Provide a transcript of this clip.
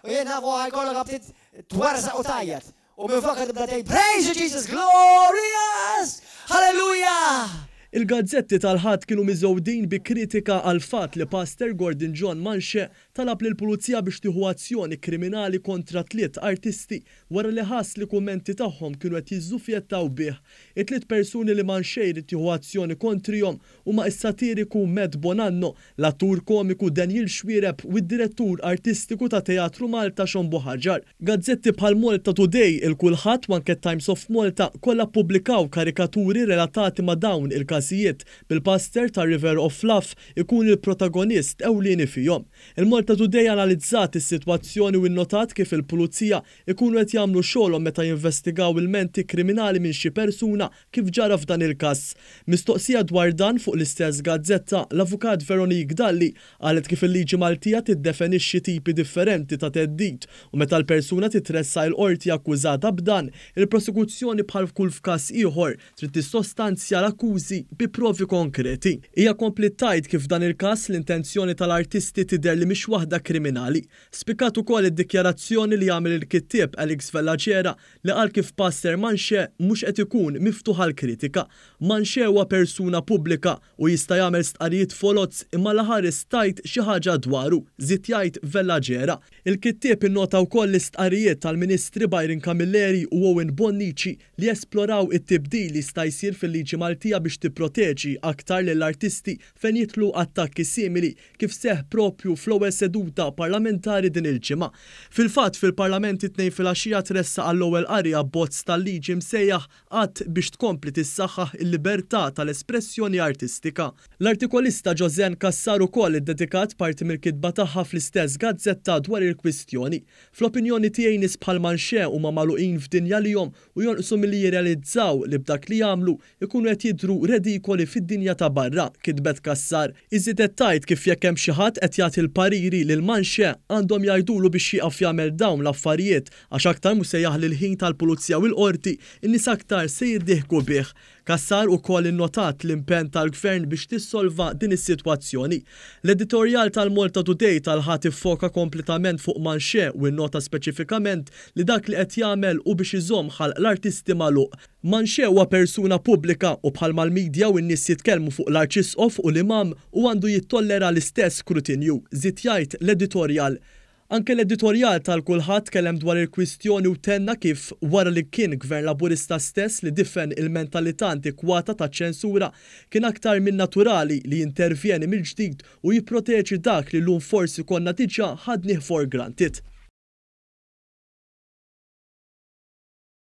U jien nafu ħa jkollok aptit twerżaq u tgħajjat. U minflok ħa tibda tgħid Praise you Jesus, glorious! Hallelujah! Il-gazzetti tal-Ħadd kienu miżgħudin bi kritika għall-fatt li Pastor Gordon John Manche talab lill-Pulizija biex tieħu azzjoni kriminali kontra tliet artisti wara li ħass li kummenti tagħhom kienu qed jiżżufjettaw bih. It-tliet persuni li Manche jrid jieħu azzjoni kontrihom huma s-satiriku Matt Bonanno, L-attur komiku Daniel Xuereb u d-direttur artistiku ta' Teatru Malta Sean Buhagiar. Gazzetti bħal Malta Today, il-Kulħadd u anke t-Times of Malta kollha ppubblikaw karikaturi relatati ma' dawn il-każijiet, bil-pastor ta' River of Love ikun il-protagonist ewlieni fihom. Il-Malta Today analizzat is-sitwazzjoni u nnotat kif il-Pulizija ikunu qed jagħmlu xogħolhom meta jinvestigaw ilmenti kriminali minn xi persuna Kif ġara f'dan il-każ? Mistoqsija dwar dan fuq l-istess gazzetta, l-Avukat Veronique Dalli qalet kif il-liġi Maltija tiddefenixxi tipi differenti ta' theddid u meta l-persuna titressaq il-Qorti akkużata b'dan, il-prosekuzzjoni bħal f'kull f'każ ieħor trid tissostanzja l-akkużi bi provi konkreti. Hija kompliet tgħid kif f'dan il-każ l-intenzjoni tal-artisti tidher li mhix waħda kriminali. Spikkat ukoll id-dikjarazzjoni li għamel il-kittieb Alex Vella Gera li qal kif Pastor Manché mhux qed ikun miftuħ għall-kritika. Manché huwa persuna pubblika u jista' jagħmel stqarrijiet foloz imma la ħares tgħid xi ħaġa dwaru, żied jgħid Vella Gera. Il-kittieb innota wkoll l-istqarrijiet tal-Ministri Byron Camilleri u Owen Bonnici li jesploraw it-tibdil li jista' jsir fil-liġi Maltija biex tipproteġi aktar lill-artisti fejn jidħlu attakki simili kif seħħ proprju fl-ewwel seduta parlamentari din il-ġimgħa. Fil-fatt, fil-Parlament it-Tnejn filgħaxija tressaq għall-ewwel qari abbozz ta' liġi msejjaħ Att biex tkompli tissaħħaħ il-libertà tal-espressjoni artistika. L-artikolista Joseanne Cassar ukoll iddedikat parti mill-kitba tagħha fl-istess gazzetta dwar il-kwistjoni. Fl-opinjoni tiegħi nies bħal Manché huma magħluqin f'dinja għalihom u jonqsu milli jirrealizzaw li b'dak li jagħmlu ikunu qed jidhru redikoli fid-dinja ta' barra, kitbet Cassar. Hi żiedet tgħid kif jekk hemm xi ħadd qed jagħti l-pariri lil Manché, għandhom jgħidulu biex jieqaf jagħmel dawn l-affarijiet għax aktar mhu se jaħli l-ħin tal-pulizija u l-qorti, in-nies aktar se jiddieħku bih. Cassar ukoll innotat l-impenn tal-Gvern biex tissolva din is-sitwazzjoni. L-editorjal tal-Malta Today tal-Ħadd iffoka kompletament fuq Manché u innota speċifikament li dak li qed jagħmel hu biex iżomm ħalq l-artisti magħluq. Manché huwa persuna pubblika u bħalma l-media u n-nies jitkellmu fuq l-Arċisqof u l-Imam hu għandu jittollera l-istess skrutinju, żied jgħid l-editorjal. Anke l-editorjal tal-Kulħadd tkellem dwar il-kwistjoni u tenna kif wara li kien Gvern Laburista stess li difen il-mentalità antikwata taċ-ċensura, kien aktar minn naturali li jintervjeni mill-ġdid u jipproteġi dak li llum forsi konna diġà ħadnih for granted.